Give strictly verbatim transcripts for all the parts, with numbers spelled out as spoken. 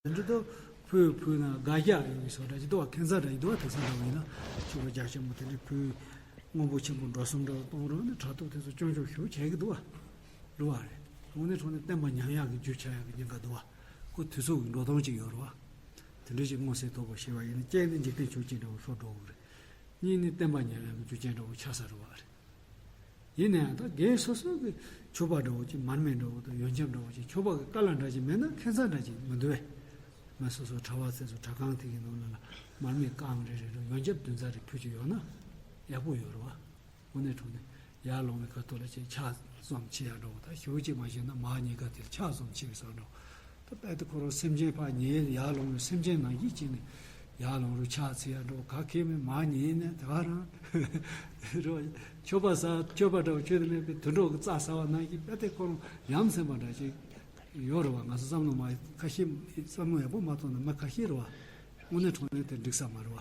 དེ་འདྲ་དུ་ཕུལ་ཕུལ་ན་དགའ་རྒྱག་ཡོད་པའི་བཟོ་འདྲ་ཅིག་འདུག་བ། ཁྱད་མཚར་འདྲ་ཅིག་འདུག་བ། དེང་སང་འདྲ་བ་ཡིན་ན་ཕྱུ་པ་རྒྱ་ཆེན་པོ་དེ་འདྲ་ཕུལ། སྔོན་པོ་ཆེན་པོ་འགྲོ་གསུམ་འདྲ་བ་གཏོང་རོགས་ནི་དྲ་ཐོག་དེ་ཚོ་སྐྱོན་ཅོག་ཞུ་བྱེད་ཀྱི་འདུག་བ། རུ་བ་རེད། དངོས་གནས་དྲང་གནས་བསྟན་པ་ཉམས་ཡག་གི་རྒྱུ་ཆགས་ཡག་གི་ཉེན་ཁ་འདུག་བ། ཁོ་དུས་ཚོད་ཀྱི་འགྲོ་སྟངས་ཅིག་ཡོད་རེད་བ། དེ་འདྲ་ཞིག་མངོན་གསལ་དོད་པོ་ཤེས་པ་ཡིན་ན་གཅིག་ནི་འཇིག་རྟེན་ཆོས་ཅན་འདྲ་བོ་ཤོར་འགྲོ་གི་རེད། གཉིས་ནི་བསྟན་པ་ཉམས་ཡག་གི་རྒྱུ་རྐྱེན་འདྲ་བོ་ཆགས་ས་རེད་བ་རེད། ཡིན་ན་ཡང་ད་སྒེར་སོ་སོ་གི་ཕྱུ་པ་འདྲ་བོ་ཅིག་མར་མེ་འདྲ་བོ་དང་ཡོན་ཆབ་འདྲ་བོ་ཅིག་ཕྱུ་པ་གི་བཀའ་ལ་འདྲ་ཅིག་མེད་ན་ཁྱད་མཚར་འདྲ་ཅིག་མི་འདུག་བས། མི་སོ་སོ་གྲྭ་པ་ཚོས་སུ་གྲྭ་ཁང་དེ་གི་ནང་ལ་ལ་མར་མེ་རྐང་རེ་རེ་རུ་ཡོན་ཆབ་བདུན་ཚར་རེ་ཕུལ་གྱི་ཡོད་ན་ཡག་པོ་ཡོད་རེད་བ། དངོས་གནས་དྲང་གནས་ཡར་ལོངས་པའི་ཁ་ཐུག་ལ་ཅིག་ཕྱག་ཙམ་ཕྱེ་ཡག་འདྲ་བོ་དང་ཞེ་པོ་ཅིག་མ་བྱས་ན་མར་ཉལ་ཁ་དེར་ཕྱག་ཙམ་ཕྱེ་བའི་བཟོ་འདྲ་བོ། ད་དཔེ་དེ་ཁོ་རང་སེམས་ཅན་ཕར་ཉལ་ཡར་ལོངས་རུང་སེམས་ཅན་ནང་བཞིན་བྱས་ནས་ཡར་ལོངས་རུང་ཕྱག་འཚལ་ཡག་འགྲོ་ག་གེ་མེད་མར་ཉལ་ནས་དེ་ག་རང་རེད་བ། མཆོད་པ་ཟ་མཆོད་པ་འདྲ་བོ་མཆོད་དེ་མེད་པའི་དུད་འགྲོ་གི་རྩྭ་ཟ་བ་ནང་བཞིན་དཔེ་དེ་ཁོ་རང་ཡ་མཚན་པ་འདྲ་ཞིག་ཡོད་རེད་བ། ང་ཚོ་བསམ་བློ་མ་ཁ་ཤས་བསམ་བློ་ཡག་པོ་མ་གཏོང་ན་མི་ཁ་ཤས་རེད་བ། དངོས་གནས་དྲང་གནས་དེ་འགྲིག་ས་མ་རེད་བ།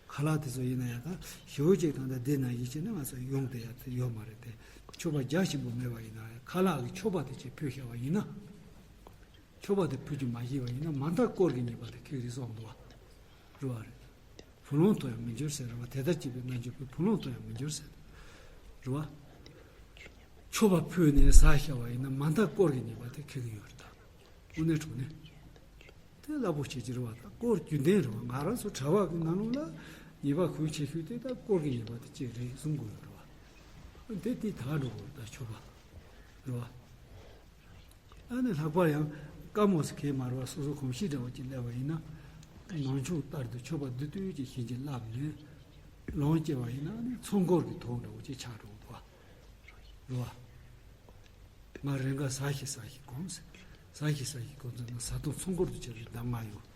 ཁ་ལག་དེ་ཚོ་ཡིན་ན་ཡང་ད་ཞེ་པོ་ཅིག་ད་ལྟ་འདི་ནང་བཞིན་བྱས་ན་ང་ཚོ་ཡོང་དེ་ཡག་དེ་ཡོད་མ་རེད་དེ། མཆོད་པ་རྒྱ་ཆེན་པོ་མེད་པ་ཡིན་ན་ཡང་ཁ་ལག་གི་མཆོད་པ་དེ་ཅིག་ཕུལ་བཞག་པ་ཡིན་ན། མཆོད་པ་དེ་ཕུལ་རྒྱུ་མ་བཞེས་པ་ཡིན་ན་མ་མཐའ་དཀོར་གྱི་ཉེས་པ་དེ་ཁེགས་རེད་གསུངས་འདུག་བ། རེད་བ་རེད། བུ་ལོན་དུ་ཡང་མི་འགྱུར་ཟེར་རེད་བ། དེ་ལྟར་བྱས་པའི་རྣལ་འབྱོར་པས་བུ་ལོན་དུ་ཡང་མི་འགྱུར་ཟེར། རེད་བ། མཆོད་པ་ཕུལ་ནས་ཟ་བཞག་པ་ཡིན་ན་མ་མཐའ་དཀོར་གྱི་ཉེས་པ་དེ་ཁེགས་ཀྱི་ཡོད་རེད་ད། དངོས་གནས་དྲང་གནས། དེ་རླབས་པོ་ཆེ་ཅིག་རེད་བ། ད་དཀོར་རྒྱུན་ལྡན་རེད་བ། ང་རང་ཚོ་གྲྭ་པ་གི་ནང་ལོགས་ལ་ཉེས་པ་གལ་ཆེ་ཤོས་དེ་ད་དཀོར་གྱི་ཉེས་པ་དེ་གཅིག་རེད་གསུང་དགོས་ཡོད་རེད་བ། དེ་དེ་དག་འགྲོ་དགོས་རེད་ད་མཆོད་པ། རེད་བ། ཨ་ནི་ལྷག་པར་ཡང་དཀའ་མོ་ཟེར་མཁན་མ་རེད་བ། སོ་སོ་གོམས་གཤིས་འདྲ་བོ་ཅིག་སླེབས་པ་ཡིན་ན། ནང་ཆོས་ལྟར་དུ་མཆོད་པ་བསྡུ་བསྡུ་ཅིག་བྱིན་གྱིས་བརླབས་ནས་ལོངས་སྤྱད་པ་ཡིན་ན་ཨ་ནི་ཚོགས་འཁོར་གྱི་དོན་འདྲ་བོ་ཅིག་ཆགས་འགྲོ་གི་འདུག་བ། རེད་བ། ང་རེ་འགའ་ཟ་ཞིག་ཟ་ཞིག་གོམས་ཟེར། ཟ་ཞིག་ཟ་ཞིག་གོམས་ཟེར་ན་བཟའ་བཏུང་ཚོགས་འཁོར་དུ་བྱས་པའི་གདམས་ངག་ཡོད།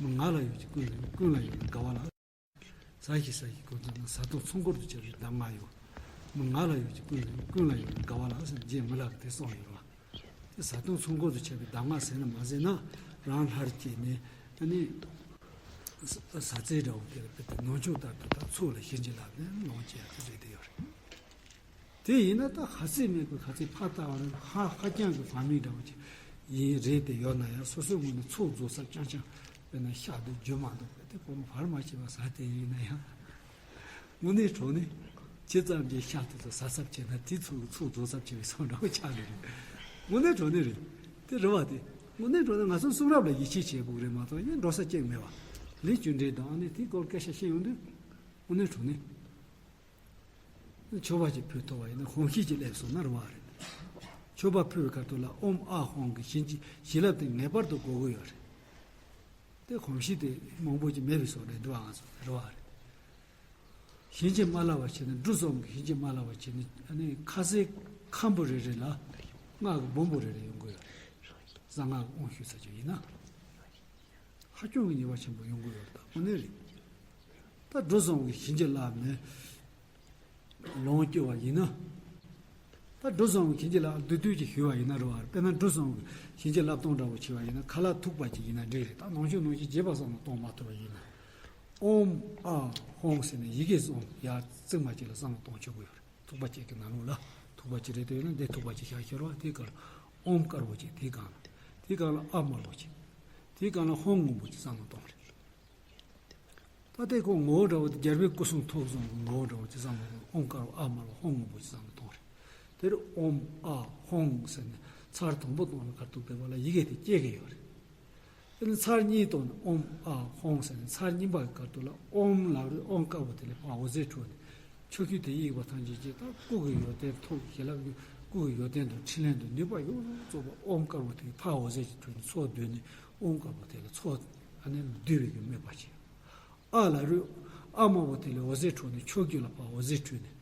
མི་ང་ལ་ཡོད་ཀྱི་ཀུན་ལ་ཀུན་ལ་ཡོད་ན་དགའ་བ་ལ། ཟ་ཞིག་ཟ་ཞིག་གོམས་ཟེར་ན་བཟའ་བཏུང་ཚོགས་འཁོར་དུ་བྱས་པའི་གདམས་ངག་ཡོད། མི་ང་ལ་ཡོད་ཀྱི་ཀུན་ལ་ཀུན་ལ་ཡོད་ན་དགའ་བ་ལ་ཟེར་རྗེ་མི་ལ་གིས་དེ་གསུངས་ཡོད་རེད་བ། དེ་བཟའ་བཏུང་ཚོགས་འཁོར་དུ་བྱས་པའི་གདམས་ངག་ཟེར་ན་མ་ཟེར་ན་རང་ལྷར་བཅས་ནས་ཨ་ནི། ཟ་ཟ་རྫས་འདྲ་བོ་དེ་ལ་དཔེ་དེ་ནང་ཆོས་ལྟར་དུ་ད་ཚོགས་ལ་བྱིན་གྱིས་བརླབས་ནས་ལོངས་སྤྱད་ཡག་དེ་རེད་དེ་ཡོད་རེད། དེ་ཡིན་ན་ད་ཧ་ཙི་མེད་པའི་ཧ་ཙི་ཕ་ལྟ་བ་ནི་ཧ་ཧ་ཅང་གི་བག་མེད་འདྲ་བོ་ཅིག་ཡིན་རེད་དེ་ཡོད་ན་ཡང་སོ་སོའི་ངོས་ནས་ཚོགས་རྫོགས་ས་རྐྱང་རྐྱང་དཔེར་ན་ཤ་དང་རྒྱུ་མ་གཏོགས་དཔེ་དེ་ཁོ་རང་བར་མ་ཆད་པ་ཟ་དེ་ཡིན་ན་ཡང་། དངོས་གནས་དྲང་གནས་ཇི་ཙམ་གྱིས་ཤ་དེ་ཚོ་ཟ་ཚབས་བྱས་ན་དེ་ཚོ་གི་ཚོགས་རྫོགས་ཚབས་བྱས་པའི་བཟོ་འདྲ་བོ་ཆགས་ཀྱི་རེད། དངོས་གནས་དྲང་གནས་རེད། དེ་རེད་བ་དེ། དངོས་གནས་དྲང་གནས་ང་ཚོ་གསུང་རབ་ལ་ཡིད་ཆེས་བྱེད་དགོས་རེད་མ་གཏོགས་ཡང་འགྲོ་ས་གཅིག་མེད་བ། ལས་རྒྱུ་འབྲས་དང་ཨ་ནི་དེའི་སྐོར་སྐད་ཆ་བཤད་ཡོང་དུས། དངོས་གནས་དྲང་གནས། མཆོད་པ་ཅིག་ཕུལ་ཐུབ་པ་ཡིན་ན་གོམས་གཤིས་ཅིག་སླེབས་སོང་ན་རེད་བ་རེད། མཆོད་པ་ཕུལ་བའི་ཁ་ཐུག་ལ་ཨོཾ་ཨཱཿཧཱུྃ་གི་བྱིན་གྱིས་བྱིན་རླབས་དེ་ངེས་པར་དུ་དགོས་ཀྱི་ཡོད་རེད། དེ་གོམས་གཤིས་དེ་མང་པོ་ཅིག་མེད་པའི་བཟོ་འདྲ་འདུག་ཨང་སོང་རེད་བ་རེད། བྱིན་གྱིས་མ་བརླབས་པ་བྱས་ནས་འབྲུ་ཙམ་གྱིས་བྱིན་གྱིས་མ་བརླབས་པ་བྱས་ནས་ཨ་ནི་ཁ་ཟས་ཁམ་བུ་རེ་རེ་ལ་སྔགས་ཀྱི་བུམ་པ་རེ་རེ་ཡོང་གི་ཡོད་རེད། གསང་སྔགས་ཀྱི་དབང་ཞུ་ས་ཅིག་ཡིན་ན། ཧ་ཅང་གི་ཉེས་པ་ཆེན་པོ་ཡོང་གི་ཡོད་རེད་ད་དངོས་གནས་རེད། ད་འབྲུ་ཙམ་གྱིས་བྱིན་གྱིས་བརླབས་ནས་ལོངས་སྤྱོད་པ་ཡིན་ན། ད་འབྲུ་ཙམ་གྱིས་བྱིན་གྱིས་བརླབས་བསྡུས་བསྡུས་ཀྱིས་ཞུས་པ་ཡིན་ན་རེད་བ། དཔེར་ན་འབྲུ་ཙམ་གྱིས་བྱིན་གྱིས་བརླབས་གཏོང་འདྲ་བོ་བྱས་པ་ཡིན་ན་ཁ་ལག་ཐུག་པ་ཅིག་ཡིན་ན་འགྲིག་རེད། ད་ནང་ཆོས་ནང་བཞིན་རྒྱས་པ་བསམ་བློ་གཏོང་མ་ཐུབ་པ་ཡིན་ན། ཨོཾ་ཨཱཿཧཱུྃ་ཟེར་ནས་ཡི་གེ་ཙམ་ཡར་བརྩེགས་མ་གཅིག་ལ་བསམ་བློ་གཏོང་ཆོག་གི་ཡོད་རེད། ཐུག་པ་གཅིག་གི་ནང་ལོགས་ལ་ཐུག་པ་གཅིག་རེད་དེ་ཡོད་ན་འདི་ཐུག་པ་གཅིག་བཞག་ཤོར་བ། དེའི་སྐབས་ལ་ཨོཾ་དཀར་པོ་གཅིག་དེའི་སྒང་ལ། དེའི་སྒང་ལ་ཨཱཿཧཱུྃ་སྔོན་པོ་གཅིག་བསམ་བློ་གཏོང་རེད། ད་ལྟའི་ཁོ་ངོ་བོ་འདྲ་བོ་དེ་རྒྱལ་པོའི་སྐུ་གསུང་ཐུགས་གསུམ་གྱི་ངོ་བོ་འདྲ་བོ་ཅིག་བསམ་བློ་གཏོང་། ཨོཾ་དཀར་པོ་ཨཱཿཧཱུྃ་སྔོན་པོ་ཅིག་བསམ་བློ་གཏོང་རེད། དེར་ཨོཾ་ཨཱཿཧཱུྃ་ཟེར་ནས་ཚར་དང་པོ་གཏོང་ན་ཁ་ཐུག་བསྡད་པ་ལ་ཡི་གེ་དེ་སྐྱེ་གི་ཡོད་རེད། དེ་ནས་ཚར་གཉིས་གཏོང་ན་ཨོཾ་ཨཱཿཧཱུྃ་ཟེར་ནས་ཚར་གཉིས་པ་གི་སྐབས་དུ་ལ་ཨོཾ་ལབ་རེད། ཨོཾ་དཀར་པོ་དེ་ལས་ཕར་འོད་ཟེར་འཕྲོས་ནས་ཆོས་སྐུ་དེ་དབྱིངས་པ་ཐམས་ཅད་ཀྱི་ད་སྐུ་གི་ཡོན་ཏན་ཐུགས་ཀྱི་བྱིན་རླབས་ཀྱི་སྐུ་གི་ཡོན་ཏན་དང་ཕྲིན་ལས་དང་ནུས་པ་ཡོངས་སུ་རྫོགས་པ་ཨོཾ་དཀར་པོ་དེ་ཕར་འོད་ཟེར་གྱིས་འཕྲོས་ནས་ཚོགས་བསྡུས་ནས་ཨོཾ་དཀར་པོ་དེ་ལ་ཚོགས་ཨ་ནི་བསྡུས་པའི་གི་དམིགས་པ་བྱས། ཨཱཿ་ལབ་རུང་ཨཱཿདམར་པོ་དེ་ལས་འོད་ཟེར་འཕྲོས་ནས་ཆོས་སྐུ་ལ་ཕར་འོད་ཟེར་འཕྲོས་ནས།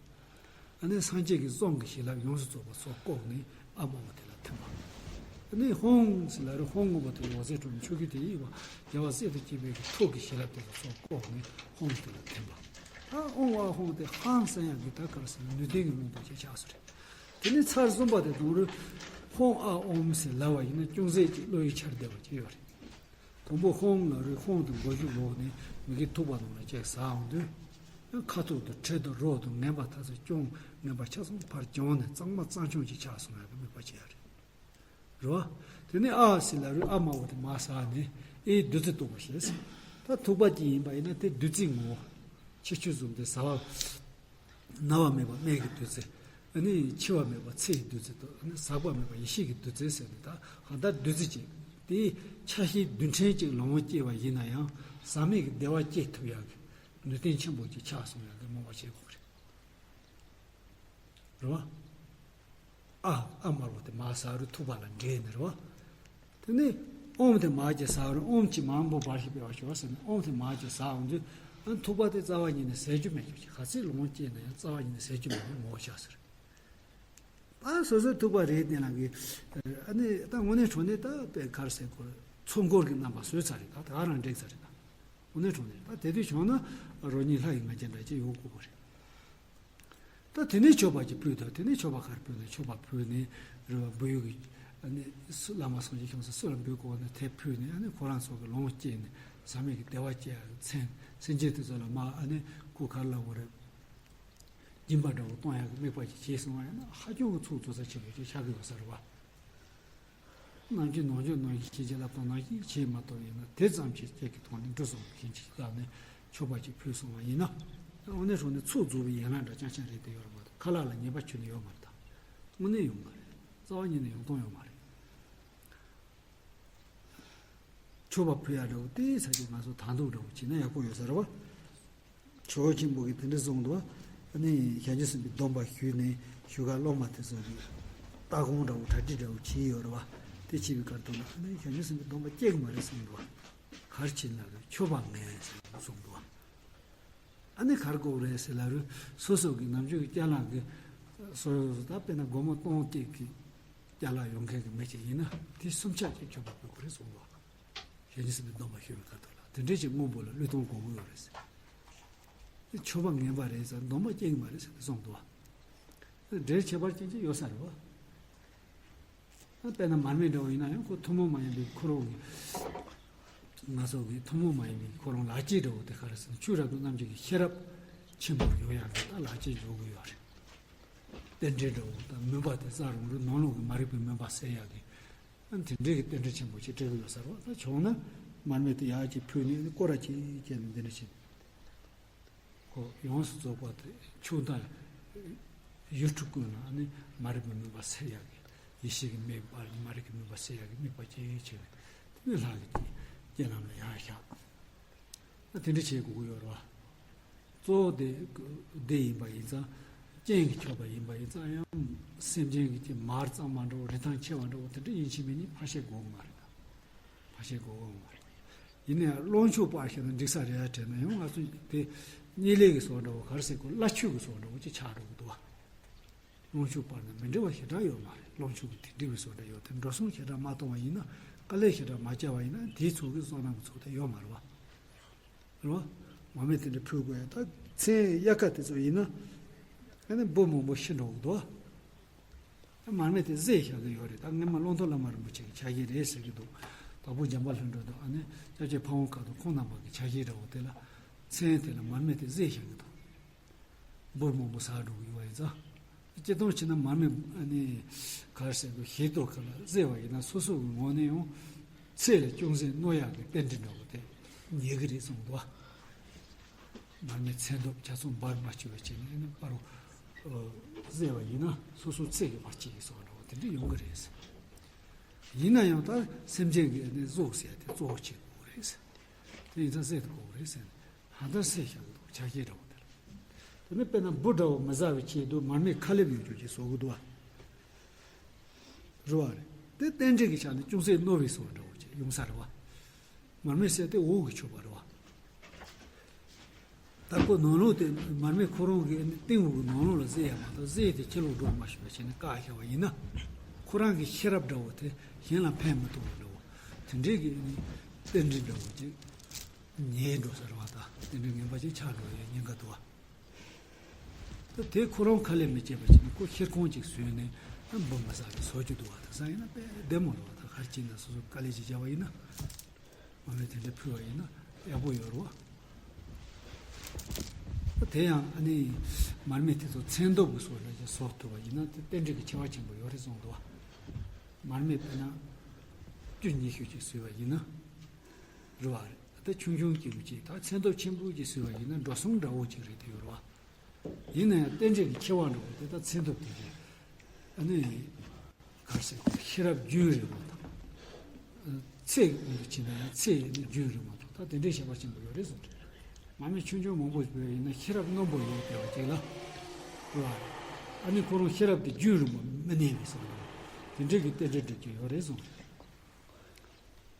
ཨ་ནི་སངས་རྒྱས་ཀྱི་གསུང་གི་བྱིན་རླབས་ཡོངས་སུ་རྫོགས་པ་ཚོགས་བཀོག་ནས་ཨཱཿདམར་པོ་དེ་ལ་ཐིམ་པ། ཨ་ནི་ཧཱུྃ་ཟེར་ལབ་རུང་ཧཱུྃ་སྔོན་པོ་དེ་ལས་འོད་ཟེར་འཕྲོས་ནས་ཆོས་སྐུ་དེ་དབྱིངས་པ་རྒྱལ་བ་སྲས་དང་བཅས་པའི་གི་ཐུགས་ཀྱི་བྱིན་རླབས་དེ་ལ་ཚོགས་བཀོག་ནས་ཧཱུྃ་དེ་ལ་ཐིམ་པ། ད་ཨོཾ་ཨཱཿཧཱུྃ་དེ་ཧཱུྃ་ཟེར་ཡག་གི་ད་ག་རེ་ཟེར་ན་ནུས་ལྡན་གྱི་སྔོན་པོ་ཞིག་ཆགས་སོ་རེད། དེ་ནས་ཚར་གསུམ་པ་དེ་དང་རུ་ཧཱུྃ་ཨཱཿ་ཨོཾ་ཟེར་ལབ་པ་ཡིན་ན་ཅུང་ཟད་ཅིག་བློ་ཡི་འཆར་བདེ་བ་ཅིག་ཡོད་རེད། དང་པོ་ཧཱུྃ་ལབ་རུང་ཧཱུྃ་དང་མགོ་མཇུག་ལོག་ནས་མི་གི་ཐུག་པ་ནང་ལ་ཅིག་ཟ་འོང་དུས། ཁ་ཐུག་དང་དྲི་དང་རོ་དང་ངན་པ་ཐ་ཚིག་ཅུང་ངན་པ་ཆ་ཚང་ཕར་བྱུང་ནས་གཙང་མ་གཙང་ཆུང་ཅིག་ཆགས་སོང་ཡག་གི་དམིགས་པ་བྱེད་ཡག་རེད། རེད་བ། དེ་ནས་ཨ་ཟེར་ལབ་རུང་ཨ་དམར་པོ་དེ་མར་ཟག་ནས་ཨེ་བདུད་རྩི་བཏོག་པ་ཞེས་ཟེར། ད་ཐུག་པ་ཅིག་ཡིན་པ་ཡིན་ན་དེ་བདུད་རྩི་ངོ་། ཕྱི་ཆུ་བཟུམ་དེ་ཟ་བ། ན་བ་མེད་པ་སྨན་གྱི་བདུད་རྩི། ཨ་ནི་འཆི་བ་མེད་པ་ཚེ་ཡི་བདུད་རྩི་དང་ཨ་ནི་ཟག་པ་མེད་པ་ཡེ་ཤེས་ཀྱི་བདུད་རྩི་ཟེར་ནས། ད་གང་ལྟར་བདུད་རྩི་གཅིག་དེའི་ཆ་ཤས་རྡུལ་ཕྲན་གཅིག་ལོངས་སྤྱད་པ་ཡིན་ན་ཡང་ཟག་མེད་ཀྱི་བདེ་བ་སྐྱེ་ཐུབ་ཡག་གི་ནུས་རྟེན་ཆེན་པོ་ཅིག་ཆགས་སོང་ཡག་གི་རྨོངས་པ་བྱེད་དགོས་རེད། རེད་བ། ཨ་ཨ་དམར་པོ་དེ་མར་ཟག་རུང་ཐུག་པ་ལ་འདྲེས་ནས་རེད་བ། དེ་ནས་ཨོམ་དེ་མར་གྱི་ཟག་རུང་ཨོམ་གྱི་མང་པོ་འབར་ཞིག་སྤེལ་བ་ཞོག་ཟེར་ནས་ཨོམ་དེ་མར་གྱི་ཟག་འོང་དུས་ཨ་ཐུག་པ་དེ་རྩ་བ་ཉིད་ནས་ཟད་རྒྱུ་མེད་རྒྱུ་ཞིག་ག་ཚོད་ལོངས་སྤྱད་ན་ཡང་རྩ་བ་ཉིད་ནས་ཟད་རྒྱུ་མེད་པའི་ངོ་བོ་ཆགས་ཟེར། ཨ་སོ་སོའི་ཐུག་པ་རེད་དེ་ལ་གི། ཨ་ནི་ད་དངོས་གནས་དྲང་གནས་ད་དཔེ་གར་སེ་ཀོ་ཚོགས་འཁོར་གྱི་རྣམ་པ་བཟོས་ཚར་རེད། ད་ད་ག་རང་འགྲིག་ཚར་རེད། ད་དངོས་གནས་དྲང་གནས་ད་དེ་དུས་བྱུང་ན་རོ་གཉིས་ལྷ་ཡི་ང་རྒྱལ་འདྲ་ཅིག་ཡོང་དགོས་པ་རེད། ད་དེ་ནས་མཆོད་པ་ཅིག་ཕུལ་ད། དེ་ནས་མཆོད་པ་གར་ཕུལ་ནས་མཆོད་པ་ཕུལ་ནས་རེད་བ། འབུལ་ཡུལ་གྱི་ཨ་ནི་སུ་བླ་མ་སངས་རྒྱས་བྱང་སེམས་སུ་ལ་འབུལ་དགོས་པ་ནི་དེ་ཕུལ་ནས་ཨ་ནི་ཁོ་རང་ཚོ་གི་ལོངས་སྤྱད་ནས་ཟག་མེད་ཀྱི་བདེ་བ་སྐྱེ་ཡག་གི་མཚན་སེམས་ཅན་དེ་ཚོ་ལ་མ་ཨ་ནི་ཁོ་གར་ལ་འོ་རེད། སྦྱིན་པ་འདྲ་བོ་གཏོང་ཡག་གི་དམིགས་པ་ཅིག་བྱས་སོང་བ་ཡིན་ན་ཧ་ཅང་གི་ཚོགས་རྫོགས་ས་ཆེན་པོ་ཅིག་ཆགས་ཀྱི་ཡོད་ས་རེད་བ། ནམ་རྒྱུན་ནམ་རྒྱུན་ནམ་རྒྱུན་བྱས་ཀྱི་ལབ་དང་ནང་བཞིན་བྱས་མ་ཐུབ་ཡིན་ན་དེ་ཙམ་གྱིས་ཁྱེད་ཀྱི་ཐོག་ནས་འགྲོ་སོང་གི་ཁྱིམ་གྱི་བཀག་ནས་མཆོད་པ་ཅིག་ཕུལ་སོང་བ་ཡིན་ན། དངོས་གནས་དྲང་གནས་ཚོགས་རྫོགས་པའི་ཡན་ལག་འདྲ་རྐྱང་རྐྱང་རེད་དེ་ཡོད་རེད་མ་གཏོགས་ཁ་ལག་ལ་ཉེས་པ་ཁྱོན་ནས་ཡོད་མ་རེད་ད། དངོས་གནས་ཡོང་གི་རེད། རྩ་བ་ཉིད་ནས་ཡོང་སྟངས་ཡོད་མ་རེད། མཆོད་པ་ཕུལ་ཡག་འདྲ་བོ་དེ་ས་ཆ་ང་ཚོ་དང་ཐོག་འདྲ་བོ་བྱས་ན་ཡག་པོ་ཡོད་ས་རེད་བ། ཇོ་བོ་ཆེན་པོ་གིས་དེ་འདྲ་གསུངས་འདུག་ཨ་ནི་བྱང་ཆུབ་སེམས་དཔའི་སྡོམ་པ་ཞུས་ནས་ཞུ་ག་སློབ་མ་དེ་ཚོ་གིས་ལྟ་དགོངས་འདྲ་བོ་གྲ་སྒྲིག་འདྲ་བོ་བྱས་ཡོད་རེད་བ། དེ་བྱས་པའི་ཁར་དུ་ན་ཨ་ནི་བྱང་ཆུབ་སེམས་དཔའི་སྡོམ་པ་སྐྱེ་གི་མ་རེད་གསུངས་འདུག་ག་རེ་བྱས་ན་རེད། མཆོད་པ་ངན་ཟེར་གསུངས་འདུག་ཨ་ནི་ག་རེ་དགོས་རེད་ཟེར་ལབ་རུང་སོ་སོ་གི་ནམ་རྒྱུན་གྱི་ཅ་ལག་གི་སོ་སོ་ད་དཔེར་ན་སྒོར་མོ་སྟོང་གཅིག་གི་ཅ་ལག་ཡོང་མཁན་གྱི་མི་ཅིག་ཡིན་ན་དེ་སུམ་ཆ་གཅིག་མཆོད་པ་ཕུལ་དགོས་རེད་གསུངས་འདུག་བྱང་ཆུབ་སེམས་དཔའི་སྡོམ་པ་ཞུ་བའི་ཁ་ཐུག་ལ་དེ་འདྲས་ཅིག་དངོས་པོ་ལ་བློས་གཏོང་དགོས་ཀྱི་ཡོད་རེད་ཟེར། མཆོད་པ་ངན་པ་རེད་ཟེར། སྡོམ་པ་སྐྱེ་གི་མ་རེད་ཟེར་ཏེ་གསུངས་འདུག་བ། འབྲེལ་ཁྱད་པར་ཅན་ཅིག་ཡོད་ས་རེད་བ། དཔེར་ན་མར་མེ་འདྲ་བོ་ཡིན་ན་ཡང་ཁོ་ཐུན་མོང་མ་ཡིན་པའི་ཁོ་རང་གི་ང་ཚོ་གི་ཐུན་མོང་མ་ཡིན་པའི་ཁོ་རང་ལག་སྐྱེས་འདྲ་བོ་དེ་ག་རེ་ཟེར་ན་ཆོས་རབ་ཏུ་རྣམ་འབྱེད་ཀྱི་ཤེས་རབ་ཆེན་པོ་ཡོང་ཡག་གི་ད་ལག་སྐྱེས་འཇོག་གི་ཡོད་རེད། རྟེན་འབྲེལ་འདྲ་བོ་དང་མུན་པ་དེ་སླར་རུང་རུང་ནང་ལོགས་ཀྱི་མ་རིག་པའི་མུན་པ་སེལ་ཡག་གི་ཨ་དེ་འདྲའི་གི་རྟེན་འབྲེལ་ཆེན་པོ་ཞིག་སྤྲད་གི་ཡོད་ས་རེད་བ། ད་བྱུང་ན་མར་མེ་དེ་ཡག་ཅིག་ཕུལ་ནས་སྐོར་ར་ཅིག་བྱས་ནས་འདི་འདྲ་བྱས་ནས་ཁོ་ཡོངས་སུ་རྫོགས་པ་དེ་ཆུ་དང་ཡུལ་དྲུག་ཀུན་ལ་ཨ་ནི་མ་རིག་པའི་མུན་པ་སེལ་ཡག་གི་ཡེ་ཤེས་ཀྱི་མེ་འབར་ནས་མ་རིག་པའི་མུན་པ་སེལ་ཡག་གི་དམིགས་པ་ཅིག་བྱས་ནས་དེ་ནས་ལྷ་གི་རྐྱེན་ལམ་ལ་ཡར་བཞག་ཨ་དེ་འདྲ་བྱེད་དགོས་ཀྱི་ཡོད་རེད་བ། གཙོ་བོ་དེ་དེ་ཡིན་པ་ཡིན་ཙང་། རྐྱེན་གྱིས་ཁྱབ་པ་ཡིན་པ་ཡིན་ཙང་ཡང་སེམས་ཅན་གྱི་ཅིག་མར་གཙང་མ་འདྲ་བོ་རིན་ཐང་ཆེ་བ་འདྲ་བོ་དེ་འདྲ་ཡིན་གཅིག་མིན་གཉིས་ཕར་བཤད་དགོས་ཀྱི་མ་རེད་ད། ཕར་བཤད་དགོས་ཀྱི་མ་རེད། ཡིན་ནའང་བློ་མཆོག་སྤར་བཤད་ན་འགྲིག་ས་རེད་དྲན་ན་ཡང་ང་ཚོ་དེ་གཉིས་ལས་ཀྱི་བཟོ་འདྲ་བོ་ག་རེ་ཟེར་དགོས། བླ་མཆོད་ཀྱི་བཟོ་འདྲ་བོ་ཅིག་ཆགས་འགྲོ་གི་འདུག་བ། བློ་མཆོག་སྤར་ན་མི་འགྲིག་པ་ཞེ་དྲག་ཡོད་མ་རེད། བློ་མཆོག་གི་དེ་འགྲིག་པའི་བཟོ་འདྲ་ཡོད་དེ་འགྲོ་སོང་ཞེ་དྲག་མ་གཏོང་བ་ཡིན་ན་དཀའ་ལས་ཞེ་དྲག་མ་བརྒྱབ་པ་ཡིན་ན་དེའི་ཚོགས་ཀྱི་བསོད་ནམས་ཀྱི་ཚོགས་དེ་ཡོད་མ་རེད་བ། རེད་བ། མར་མེ་དེ་འདྲ་ཕུལ་དགོས་ཡ། ད་མཚན་དབྱར་ཁ་དེ་ཚོ་ཡིན་ན་ཨ་ནི་འབུ་མང་པོ་ཤི་འགྲོ་གི་འདུག་བ། མར་མེ་དེ་བཟས་བཞག་གི་ཡོད་རེད། ད་སྔོན་མ་ཀློང་རྡོལ་བླ་མ་རིན་པོ་ཆེ་གི་ཕྱག་བཞེས་རེད་ཟེར་གི་འདུག་དྭགས་པོ་འཇམ་དཔལ་ལྷུན་གྲུབ་དང་ཨ་ནི་སྐྱབས་རྗེ་ཕ་བོང་ཁ་དང་ཁོང་རྣམ་པ་གི་ཕྱག་བཞེས་འདྲ་བོ་དེ་ལ་མཚན་དེ་ལ་མར་མེ་དེ་བཟས་བཞག་གི་འདུག་འབུར་མང་པོ་ཟག་འགྲོ་གི་ཡོད་པ་ཡིན་ཙང་། སྤྱིར་བཏང་བྱས་ན་མར་མེ་ཨ་ནི་ག་རེ་ཟེར་དགོས། ཞལ་ཏོག་ཁ་ལ་བཟས་པ་ཡིན་ན་སོ་སོ་གི་ངོས་ནས་ཡང་ཚེ་ལ་ཅུང་ཟད་གནོད་ཡག་གི་རྟེན་འབྲེལ་འདྲ་བོ་དེ་ཉེ་གི་རེད་གསུངས་འདུག་བ། མར་མེ་མཚན་ཐོབ་ཆ་ཚང་འབར་མ་བཅུག་པ་བྱས་ནས་ཨ་ནི་པར་བཟས་པ་ཡིན་ན་སོ་སོ་ཚེ་གི་བར་ཆད་ཀྱི་སོགས་འདྲ་བོ་དེ་འདྲ་ཡོང་གི་རེད། ཡིན་ན་ཡང་ད་སེམས་ཅན་གྱི་ཨ་ནི་གཟུགས་ཟེར་ཡ་དེ་གཙོ་བོ་བྱེད་དགོས་རེད། དེ་ཡིན་ཙང་བཟས་དགོས་རེད་ཟེར་ནས་ཧ་ད་བཟས་བཞག་གི་འདུག་ཕྱག་བཞེས་འདྲ་བོ་དེ་ལ། དེ་ནས་དཔེར་ན་འབུ་འདྲ་བོ་མི་ཟ་བའི་ཆེད་དུ་མར་མེ་ཁ་ལེབ་ཡོད་རྒྱུ་ཅིག་བཟོ་གི་འདུག་བ། རེད་བ། རེད། དེ་རྟེན་འབྲེལ་གྱི་ཆ་ནས་ཅུང་ཟད་རྣོ་བའི་བཟོ་འདྲ་བོ་ཅིག་ཡོང་ས་རེད་བ། མར་མེ་ཟེར་དེ་འོག་གི་མཆོད་པ་རེད་བ། ད་ཁོ་ནང་ལོགས་དེ་མར་མེ་ཁོ་རང་གི་སྟེང་འོག་གི་ནང་ལོགས་ལ་བཟས་ཡ་མ་གཏོགས་བཟས་དེ་ཕྱི་ལོགས་འགྲོ་མ་ཤོག་པ་བྱས་ནས་བཀག་བཞག་པ་ཡིན་ན། ཁོ་རང་གི་ཤེས་རབ་འདྲ་བོ་དེ་གཞན་ལ་ཕན་མི་ཐོགས་པ་འདྲ་བོ། དེ་འདྲའི་གི་རྟེན་འབྲེལ་འདྲ་བོ་ཅིག་ཉེས་འགྲོ་ས་རེད་བ། ད་རྟེན་འབྲེལ་ངན་པ་ཅིག་ཆགས་འགྲོ་ཡ་ཉེན་ཁ་འདུག་བ། ད་དེ་ཁོ་རང་ཁ་ལས་མི་བྱེད་པ་བྱས་ནས་ཁོ་ཤེར་ཁུང་ཅིག་བཟོས་ནས་འབུ་མ་ཟ་བའི་བཟོ་རྒྱུ་འདུག་བ། དེང་སང་ཡིན་ན་དཔེ་བདེ་མོ་རེད་བ། ད་ག་རེ་བྱས་ན་སོ་སོ་དཀའ་ལས་ཅིག་བརྒྱབ་པ་ཡིན་ན་མར་མེ་དེ་འདྲ་ཕུལ་བ་ཡིན་ན་ཡག་པོ་ཡོད་རེད་བ། ད་དེ་ཡང་ཨ་ནི་མར་མེ་དེ་ཚོ་མཚན་ཐོབ་ཀྱི་བཟོ་འདྲ་ཅིག་བཟོ་ཐུབ་པ་ཡིན་ན་དེ་རྟེན་འབྲེལ་གྱི་ཆེ་བ་ཆེན་པོ་ཡོད་རེད་གསུངས་འདུག་བ། མར་མེ་དཔེར་ན་ བཅུ་ཉི་ཤུ་ཅིག་བཟོས་པ་ཡིན་ན། རེད་བ། རེད། ད་ཆུང་ཆུང་སྐྱེས་བུ་ཅིག་ད་མཚན་ཐོབ་ཆེན་པོ་ཅིག་བཟོས་པ་ཡིན་ན་འགྲོ་སོང་འདྲ་བོ་ཅིག་རེད་དེ་ཡོད་རེད་བ། ཡིན་ན་ཡང་རྟེན་འབྲེལ་གྱི་ཁྱད་པར་འདྲ་བོ་དེ་ད་མཚན་ཐོབ་དེ་གའི། ཨ་ནི། ག་རེ་ཟེར་དགོས་རེད། ཤེས་རབ་རྒྱུན་རིང་བ་དང་། ཚེ་གི་དབང་དུ་བྱས་ན་ཡང་ཚེ་ནི་རྒྱུན་རིང་བ་དང་ད་དེ་འདྲའི་ཁྱད་པར་ཆེན་པོ་ཡོད་རེད་གསུངས་རེད། མར་མེ་ཆུང་ཆུང་མང་པོ་ཞིག་ཡིན་ན་ཤེས་རབ་རྣོན་པོ་ཡོད་བསྡད་པ་ཅིག་ལ། རེད་བ། ཨ་ནི་ཁོ་རང་ཤེས་རབ་དེ་རྒྱུན་རིང་བ་མི་གནས་པའི་བཟོ་འདྲ་དེ་འདྲའི་གི་རྟེན་འབྲེལ་འགྲིག་གི་ཡོད་རེད་གསུངས་རེད།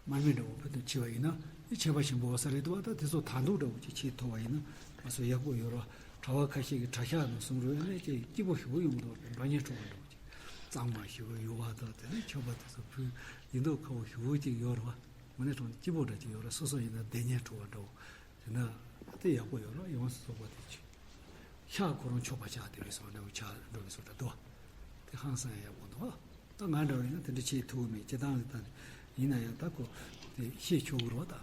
མར་མེ་འདྲ་བོ་ཕུད་དུ་ཕྱེ་བ་ཡིན་ན་ནི་ཁྱད་པར་ཆེན་པོ་ཡོད་ས་རེད་འདུག་བ། ད་དེ་ཚོ་ད་འདུག་འདྲ་བོ་ཅིག་ཕྱེ་ཐུབ་པ་ཡིན་ན་ང་ཚོ་ཡག་པོ་ཡོད་རེད་བ། གྲྭ་བ་ཁ་ཤས་ཀྱིས་གྲྭ་ཤག་ནང་གསུང་རོགས་ཡོད་ན་ཅིག་སྐྱིད་པོ་ཞེ་པོ་ཡོང་གི་འདུག་བ། འགྲོ་ཉེན་འཕྲོ་བ་འདྲ་བོ་ཅིག་གཙང་མ་ཞེ་པོ་ཡོད་བ་དང་དེ་ནས་མཆོད་པ་དེ་ཚོ་ཕུལ་ཡིན་མདོག་ཁ་པོ་ཞེ་པོ་ཅིག་ཡོད་རེད་བ། དངོས་གནས་དྲང་གནས་སྐྱིད་པོ་འདྲ་ཅིག་ཡོད་རེད། སོ་སོ་ཡིན་ན་བདེ་ཉེན་འཕྲོ་བ་འདྲ་བོ། དེ་ན་དེ་ཡག་པོ་ཡོད་རེད། ཡོངས་སུ་རྫོགས་པ་དེ་ཆུ་ཤག་ཁོ་རང་ཆོག་པ་ཆགས་བསྡད་པའི་བཟོ་འདྲ་བོ་ཆགས་འགྲོ་བའི་བཟོ་འདྲ་འདུག་བ། དེ་ཧང་སང་ཡག་པོ་འདུག་བ། ད་ང་འདྲ་བ་ཡིན་ན་དེ་འདྲ་བྱེད་ཐུབ་ཀྱི་མེད། སྤྱིར་བཏང་གི་ད་ཡིན་ན་ཡང་ད་ཁོ་དེ་ཤེས་ཆོག་གི་རེད་བ་ད།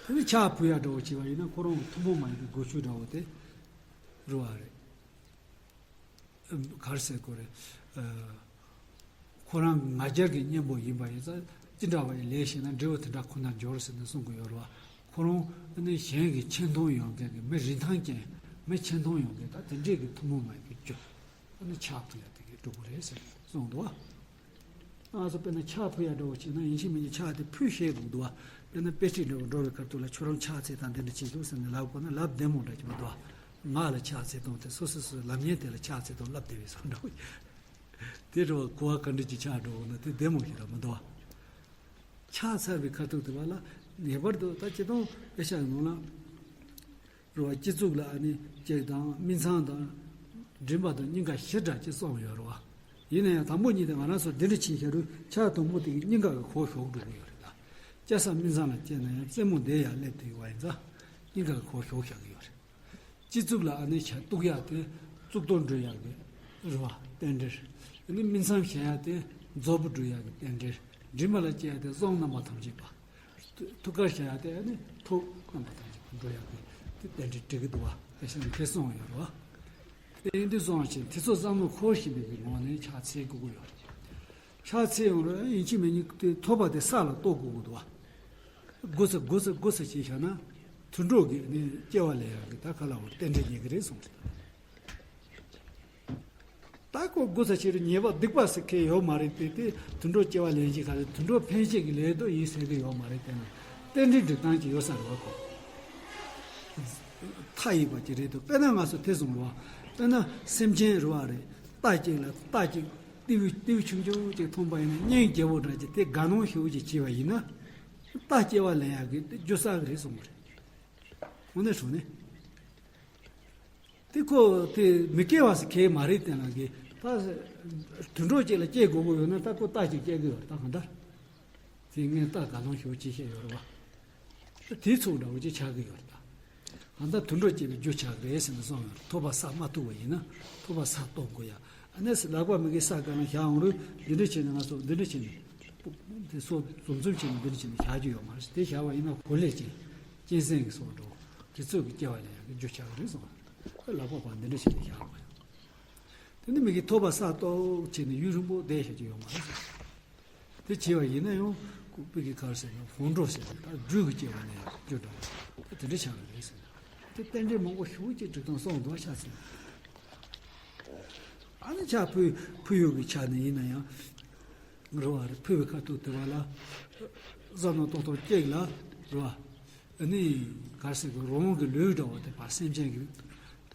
དེ་ནི་ཕྱག་ཕུལ་ཡག་འདྲ་བོ་བྱས་པ་ཡིན་ན་ཁོ་རང་གི་ཐུན་མོང་མ་ཡིན་པའི་སྒོ་ཕྱུགས་འདྲ་བོ་དེ་རེད་བ་རེད། ག་རེ་ཟེར་དགོས་རེད། ཁོ་རང་གི་ང་རྒྱལ་གྱི་གཉེན་པོ་ཡིན་པ་ཡིན་ཙང་ཅི་འདྲ་བ་ཡི་ལས་བྱས་ན་འབྲས་བུ་དེ་འདྲ་ཁོ་ན་འབྱོར་ཟེར་ནས་གསུང་གི་ཡོད་རེད་བ། ཁོ་རང་ནི་གཞན་གྱི་ཆེ་མཐོང་ཡོང་མཁན་གྱི་མི་རིན་ཐང་ཅན་མི་ཆེ་མཐོང་ཡོང་མཁན་ད་དེ་འདྲས་ཀྱི་ཐུན་མོང་མ་ཡིན་པའི་རྒྱུ་ནི་ཕྱག་ཕུལ་ཡག་དེ་གས་འགྲུབ་པ་རེད་ཟེར་གསུངས་འདུག་བ། ང་ཚོ་དཔེར་ན་ཕྱག་ཕུལ་ཡག་འདྲ་བོ་བྱས་ན་ཡིན་གཅིག་མིན་གཅིག་ཕྱག་དེ་ཕུལ་ཤེས་དགོས་འདུག་བ། དཔེར་ན་དཔེ་ཁྲིད་འདྲ་བོ་འགྲོ་བའི་ཁ་ཐུག་ལ་ཁྱོད་རང་ཕྱག་འཚལ་དང་དེ་འདྲ་བྱེད་དགོས་ཟེར་ནས་ལབ་དགོས་ན་ལབ་བདེ་མོ་འདྲ་ཅིག་མི་འདུག་བ། ངག་ལ་ཕྱག་འཚལ་གཏོང་དེ་སོ་སོ་སོའི་ལབ་མཁན་དེ་ལ་ཕྱག་འཚལ་གཏོང་ལབ་བདེ་བའི་བཟོ་འདྲ་བོ། དེ་འདྲ་བ་གོ་བ་ག་འདྲ་ཅིག་ཆགས་འགྲོ་འོང་ན་དེ་བདེ་མོ་ཞིག་རང་མི་འདུག་བ། ཕྱག་འཚལ་བའི་ཁ་ཐུག་དེ་བ་ལ་ངེས་པར་དུ་ད་སྤྱིར་བཏང་དཔེ་ཆ་ནང་ལ། རེད་བ། སྤྱི་གཙུག་ལ་ཨ་ནི་ཅིག་དང་སྨིན་མཚམས་དང་། མགྲིན་པ་དང་སྙིང་ག་བཞི་འདྲ་ཅིག་གསུངས་ཡོད་རེད་བ། ཡིན་ན་ཡང་དང་པོ་གཉིས་དེ་ང་རང་ཚོ་འདི་འདྲ་བྱས་བཞག་རུང་ཕྱག་དང་པོ་དེ་གི་སྙིང་ག་གི་གོ་ཞོག་འགྲོ་གི་ཡོད་རེད་ད། སྐྱ་ས་སྨིན་མཚམས་ལ་སྐྱེས་ན་ཡང་རྩེ་མོ་བསྡད་ཡར་སླེབས་དུ་ཡོད་བ་ཡིན་ཙང་སྙིང་ག་གི་གོ་ཞོག་བཞག་གི་ཡོད་རེད། སྤྱི་གཙུག་ལ་ཨ་ནི་ཆ་གཏུག་ཡག་དེ་གཙུག་ཏོར་འགྲོ་ཡག་གི་རེད་བ་རྟེན་འབྲེལ། ཨ་ནི་སྨིན་མཚམས་བཞག་ཡག་དེ་རྫོགས་པ་འགྲོ་ཡག་གི་རྟེན་འབྲེལ། མགྲིན་པ་ལ་སྐྱེ་ཡག་དེ་གསུང་རྣམ་པ་ཐམས་ཅད་པ། ཐུགས་ཀར་བཞག་ཡག་དེ་ཨ་ནི་ཐུགས་རྣམ་པ་ཐམས་ཅད་པ་འགྲོ་ཡག་གི་དེ་རྟེན་འབྲེལ་འགྲིག་གི་འདུག་བ། དེ་བཞིན་དེ་གསུངས་ཡོད་རེད་བ། དེ་ཡིན་དུས་སོང་བ་ཞིག་དེ་ཚོ་བསམ་བློ་འཁོར་བཞིན་པའི་ངོ་ནས་ཕྱག་འཚལ་དགོས་ཀྱི་ཡོད་རེད། ཕྱག་འཚལ་ཡོང་རེད། ཡིན་གཅིག་མིན་གཉིས་དེ་ཐོབ་པ་དེ་ས་ལ་གཏོགས་དགོས་ཀྱི་འདུག་བ། དགུ་ཚ་དགུ་ཚ་དགུ་ཚ་ཞེས་བྱ་ན། དུད་འགྲོ་གི་ནི་སྐྱེ་བ་ལེན་ཡག་གི་ད་ག་ལ་བར་རྟེན་འབྲེལ་རྙེད་ཀྱི་རེད་གསུངས་རེད། ད་ཁོ་དགུ་ཚ་ཕྱི་རུ་ཉེས་པ་སྡིག་པ་ཟེར་མཁན་ཡོད་མ་རེད་དེ། དེ་དུད་འགྲོ་སྐྱེ་བ་ལེན་གྱི་ག་རེ་དུད་འགྲོ་འཕེན་བྱེད་ཀྱི་ལས་དོན་ཡིན་ཟེར་གྱི་ཡོད་མ་རེད། དེ་ན་རྟེན་འབྲེལ་སྒྲིག་སྟངས་ཀྱི་ཡོད་ས་རེད་བ་ཁོ། མཐའ་ཡས་པ་ཅིག་རེད་འདུག་དཔེར་ན་ང་ཚོ་དེ་བཟུང་རོགས། དཔེར་ན་སེམས་ཅན་རེད་བ་རེད། རྟ་གཅིག་ལ་རྟ་གཅིག་ཏི་བུ་ཏི་བུ་ཆུང་ཆུང་ཅིག་མཐོང་པ་ཡིན་ན་སྙིང་རྗེ་བོ་འདྲ་ཅིག་དེ་དགའ་སྣང་ཞེ་པོ་ཅིག་བྱས་པ་ཡིན་ན། རྟ་སྐྱེ་བ་ལེན་ཡག་གི་དེ་རྒྱུ་བསགས་གི་རེད་གསུངས་པ་རེད། དངོས་གནས་དྲང་གནས། དེ་ཁོ་དེ་མི་སྐྱེ་བ་ཟེར་མཁན་མ་རེད། དེ་ན་གི་ད་དུད་འགྲོ་གཅིག་ལ་སྐྱེ་དགོས་ཀྱི་ཡོད་ན་ད་ཁོ་རྟ་གཅིག་སྐྱེ་གི་ཡོད་རེད་ད་གང་ལྟར། དེ་ངས་རྟ་དགའ་སྣང་ཞེ་པོ་ཅིག་བྱས་ཡོད་རེད་བ། དེའི་ཚོགས་འདྲ་བོ་ཅིག་ཆགས་ཀྱི་ཡོད་རེད་ད། གང་ལྟར་དུད་འགྲོ་སྐྱེ་བའི་རྒྱུ་ཆགས་ཀྱི་རེད་ཟེར་ནས་གསུངས་ཡོད་རེད། ཐོབ་པ་བསགས་མ་ཐུབ་པ་ཡིན་ན་ཐོབ་པ་བསགས་གཏོང་དགོས་ཡ། ཨ་ནེ་སི་ལག་པ་མི་དགེ་བསགས་ག་ན་བཞག་འོང་རུང་འདི་འདྲ་བྱས་ནས་ང་ཚོ་འདི་འདྲ་བྱས་ནས་དེ་སོ་འཛོམས་འཛོམས་བྱས་ནས་འདི་འདྲ་བྱས་ནས་བཞག་རྒྱུ་ཡོད་མ་རེད། དེ་བཞག་པ་ཡིན་ན་གོ་ལས་ཅན་གཅན་གཟན་གྱི་སོགས་འགྲོ་དེ་ཚོ་གི་སྐྱེ་བ་ལེན་ཡག་གི་རྒྱུ་ཆགས་ཀྱི་རེད་གསུངས་པ་རེད། ལག་པ་བར་འདི་འདྲ་བྱས་ནས་བཞག་པ་ཡིན། དེ་ནི་མི་དགེ་ཐོབ་པ་བསགས་གཏོང་བྱས་ནས་ཡུན་རིང་པོ་བསྡད་བཞག་རྒྱུ་ཡོད་མ་རེད། དེ་བྱས་པ་ཡིན་ན་ཡང་ཁོ་པི་ཀི་ག་རེ་ཟེར་ན་ཧོང་འགྲོ་ཟེར་ནས་ད་སྦྲུལ་གྱི་སྐྱེ་བ་ནས་སྐྱོ་འདྲ་བ་ད་དེ་འདྲ་ཆགས་ཀྱི་རེད་ཟེར་ན། དེ་རྟེན་འབྲེལ་མང་པོ་ཞེ་པོ་ཅིག་སྒྲིག་སྟངས་སོང་འདུག་ཕྱག་འཚལ། ཨ་ནི་ཕྱག་ཕུལ་ཕུལ་ཡུལ་གྱི་ཆ་ནས་ཡིན་ན་ཡང་རེད་བ་རེད། ཕུལ་བའི་ཁ་ཐུག་དེ་བ་ལ་བསམ་མནོ་གཏོང་སྟངས་གཅིག་ལ་རེད་བ། ཨ་ནི་ག་རེ་ཟེར་གི་རང་གི་ལུས་འདྲ་བོ་དེ་ཕར་སེམས་ཅན་གྱི་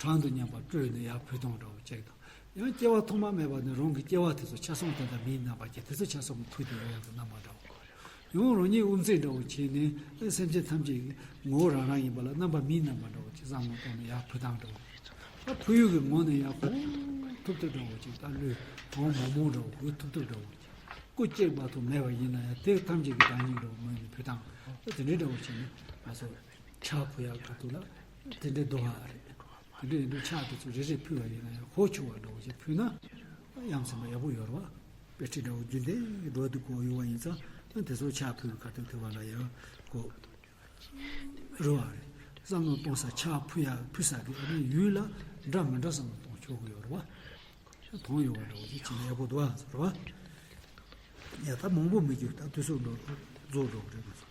གྲངས་དང་མཉམ་པར་སྤྲོས་ནས་ཡར་ཕུལ་སྟངས་འདྲ་བོ་གཅིག་དང་། ཡང་སྐྱེ་བ་ཐོག་མ་མེད་པ་ནས་རང་གི་སྐྱེ་བ་དེ་ཚོ་ཆ་སོང་དེ་འདྲ་མིའི་རྣམ་པ་སྐྱེ་དེ་ཚོ་ཆ་སོང་གི་ཕུལ་དེ་ཡོད་ཡག་གི་རྣམ་པ་འདྲ་བོ། ཡང་རང་ཉིད་དབུ་མཛད་འདྲ་བོ་བྱས་ནས་སེམས་ཅན་ཐམས་ཅད་ཀྱི་ངོ་བོ་རང་རང་ཡིན་པ་ལ་རྣམ་པ་མིའི་རྣམ་པ་འདྲ་བོ་ཅིག་བསམ་བློ་བཏང་ནས་ཡར་ཕུལ་སྟངས་འདྲ་བོ། ད་ཕུལ་ཡུལ་གྱི་ངོས་ནས་ཡར་ཧུར་ཐུབ་ཐུབ་འདྲ་བོ་ཅིག་ད་ལུས་གང་མང་མང་འདྲ་བོ་ཧུར་ཐུབ་ཐུབ་འདྲ་བོ་ཅིག་སྐུ་གཅིག་མ་གཏོགས་མེད་པ་ཡིན་ན་ཡང་དེ་ཐམས་ཅད་ཀྱི་བདག་ཉིད་འདྲ་བོ་ངོས་ནས་ཕུལ་སྟངས་ད་དེ་འདྲའི་འདྲ་བོ་བྱས་ནས་ང་ཚོ་ཕྱག་ཕུལ་ཡག་གི་ཐོག་ལ་དེ་འདྲའི་འདུག་ཨ་རེད། དེ་འདྲ་ཡིན་དུས་ཕྱག་དེ་ཚོ་རེ་རེ་ཕུལ་བ་ཡིན་ན་ཡང་གོ་ཆོད་པ་འདྲ་བོ་ཞིག་ཕུལ་ན་ཡ་མཚན་པ་ཡག་པོ་ཡོད་རེད་བ། དཔེ་ཁྲིད་འདྲ་བོ་རྒྱུན་ལྡན་འགྲོ་འདུག་གོ་ཡོང་བ་ཡིན་ཙང་དེ་ཚོ་ཕྱག་ཕུལ་བའི་ཁ་ཐུག་དེ་བ་ལ་ཡང་གོ་རེད་བ་རེད། བསམ་བློ་གཏོང་ས་ཕྱག་ཕུལ་ཡག་ཕུལ་ས་གི་ཨ་ནི་ཡུལ་ལ་འདྲ་མི་འདྲ་བསམ་བློ་གཏོང་ཆོག་གི་ཡོད་རེད་བ། དོན་ཡོད་པ་འདྲ་བོ་ཞིག་བྱས་ན་ཡག་པོ་འདུག་ཨ་ཟེར་བ། ཡ་ད་མང་པོ་མི་འགྱུར། ད་དུས་ཚོད་འགྲོ་རྫོགས་འགྲོ་གི་རེད་མ་གཏོགས།